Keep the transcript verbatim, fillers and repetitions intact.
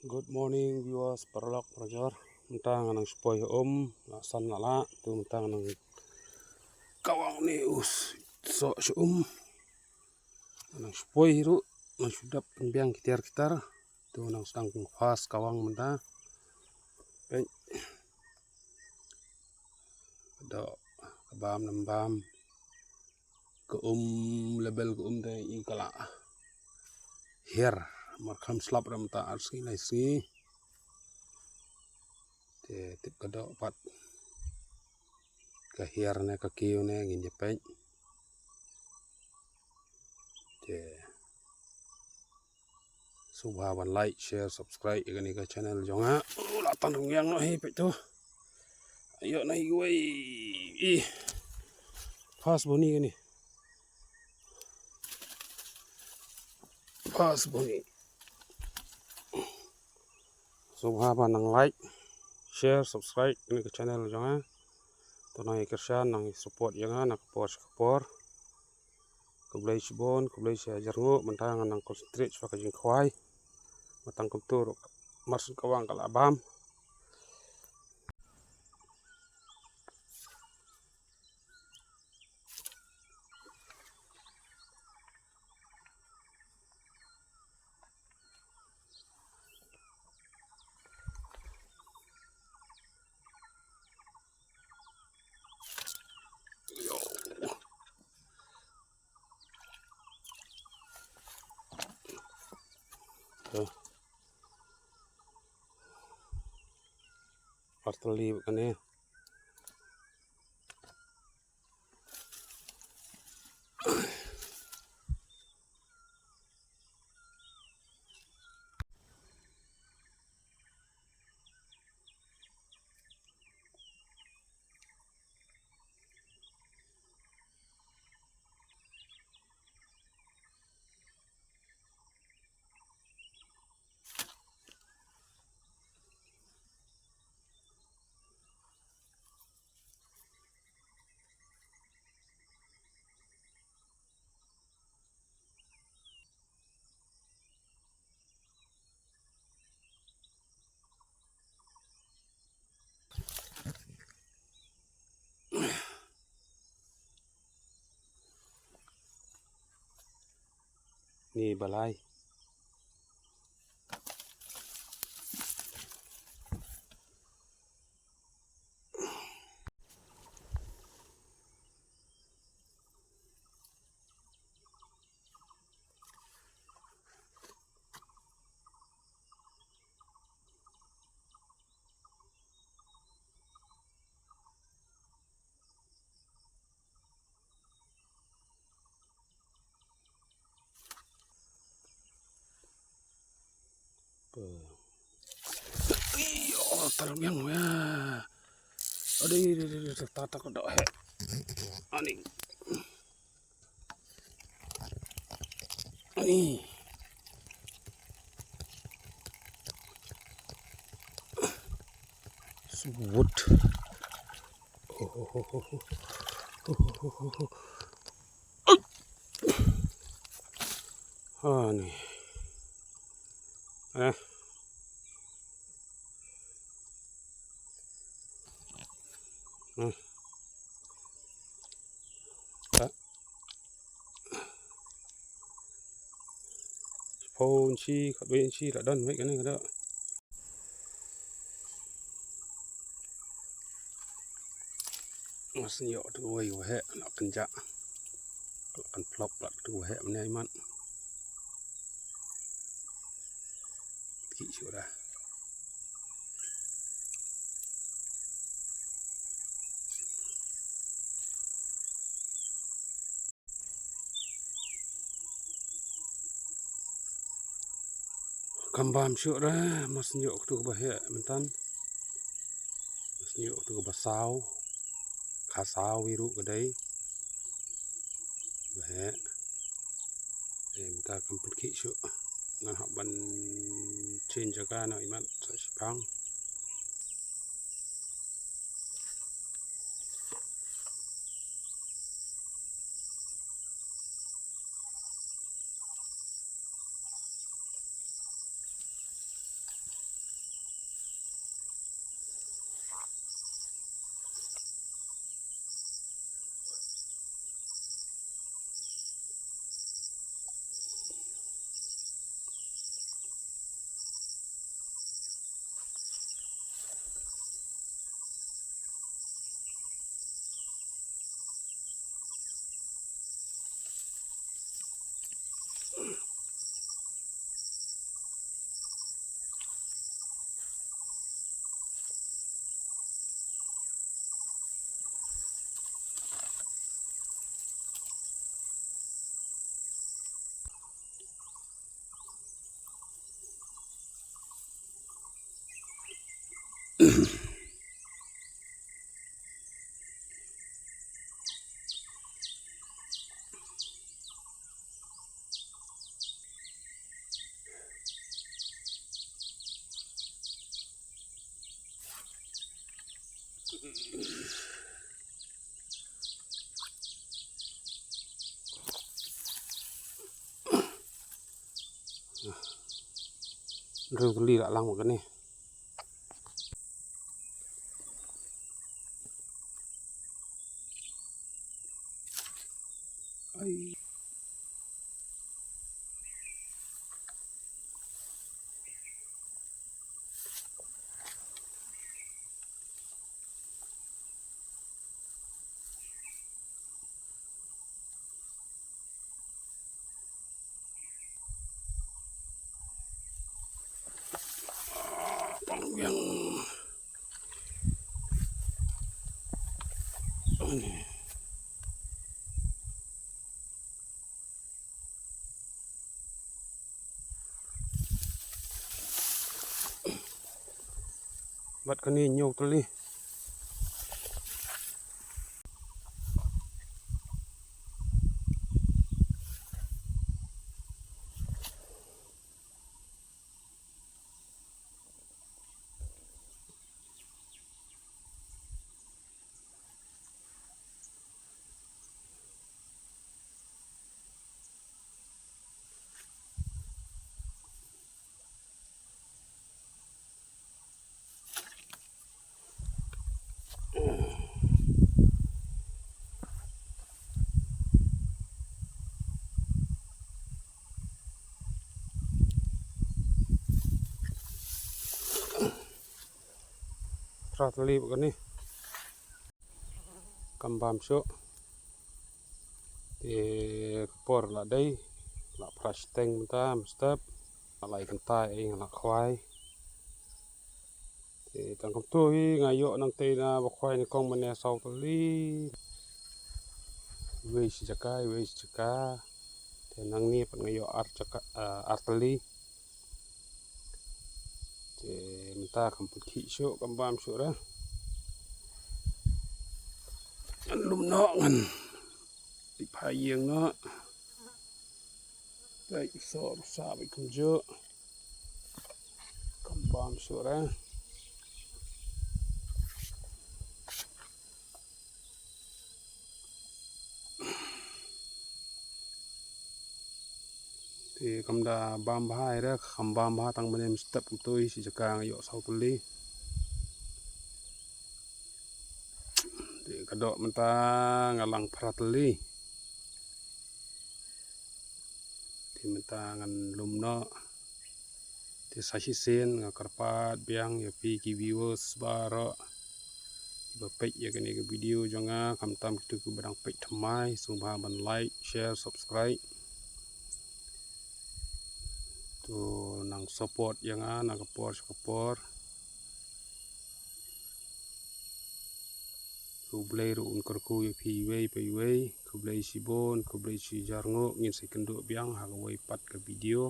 Good morning viewers, paralok parajor. Mynta nga nang shu poi sha um, la san la lah, tu mynta nga nang kawang ne u soh sha um. Nga nang shu poi ruh, nang shu dap pynbiang kitar kitar. Tu nang sdang kung fast kawang mynta. Peit. Ka doh, ka bam nam bam. Ka um, level ka um te i ka la hiar. Mar khlem slap ra mynta ar sngi lai sngi. Te tip ka doh pat. Ka hiar ne ka kiew ne ngin ïa peit. Te sngewbha ban like, share, subscribe ïa kane ka channel jong nga. Oh, la tan ryngiang noh hi peit to. Ayo na hi wei. Ih. Fast buni kane. Fast buni. Sngewbha ban nang like, share, subscribe ïa kane ka channel jong nga. To nang ïa kyrshan, nang ïa support ïa nga na ka por sha ka por. Khublei shibun, khublei shihajar nguh, mynta nga nang concentrate shuwa ka jingkhwai. Mynta kumtu ruh, mar shu kawang ka la bam. Ar tylli bad kane. Ni balai. Iyo, tar miang ya. Aduh, aduh, aduh, aduh, tak, tak, tak, he. Ani. Ani. Wood. Ha ni. Eh. Hmm. Ka. Phone shi, khat wei shi la don wei kane ka doh. Nga sngewthuh wei waheh na kynjah. Kan flop la tu waheh mane imat. Ki shu da. Kam bam shuh re, mas nyok tu ba heh myntan. Mas nyok tu ba saw. Ka saw i ruh ka dei. Ba heh. Em ta kam pynkhih shuh. Ngan hap ban change jaka na imat sa shipang. Rung tylli la lang ma kane. Ai. Bad kane hynñiew tylli. Phra tylli bad kane. Kam bam shuh. Te ka por la dei, la phra shiteng mynta mynstep. Nga la ïa kynta ïa nga la khwai. Te tang kumto hi nga ïoh nangtei na ba khwai nyngkong mane saw tylli. Iwei shi jaka, iwei shi jaka. Te nangne pat nga ïoh ar jaka, ah, ar tylli. Te mynta kam pynkhih shuh, kam bam shuh re. Ngan lum noh, ngan leit phai ïing noh. Te i soh ruh sah bad kumjuh. Kam bam shuh re. Te kam da bam bha ïa re, kam bam bha tang mane mynstep kumto hi, shi jaka nga ïoh saw tylli. Te ka doh mynta nga lang phra tylli. Te mynta ngan lum noh. Te sa shisien nga kyrpad biang ïa phi ki viewers baroh ba peit ïa kane ka video jong nga, khamtam kito kiba dang peit thymmai, sngewbha ban like, share, subscribe. To nang support ïa nga na ka por sha ka por. U Blei ruh un kyrkhu ïa phi iwei pa iwei. Khublei shibun, khublei shi hajar nguh, ngin sa ïakynduh biang ha kawei pat ka video.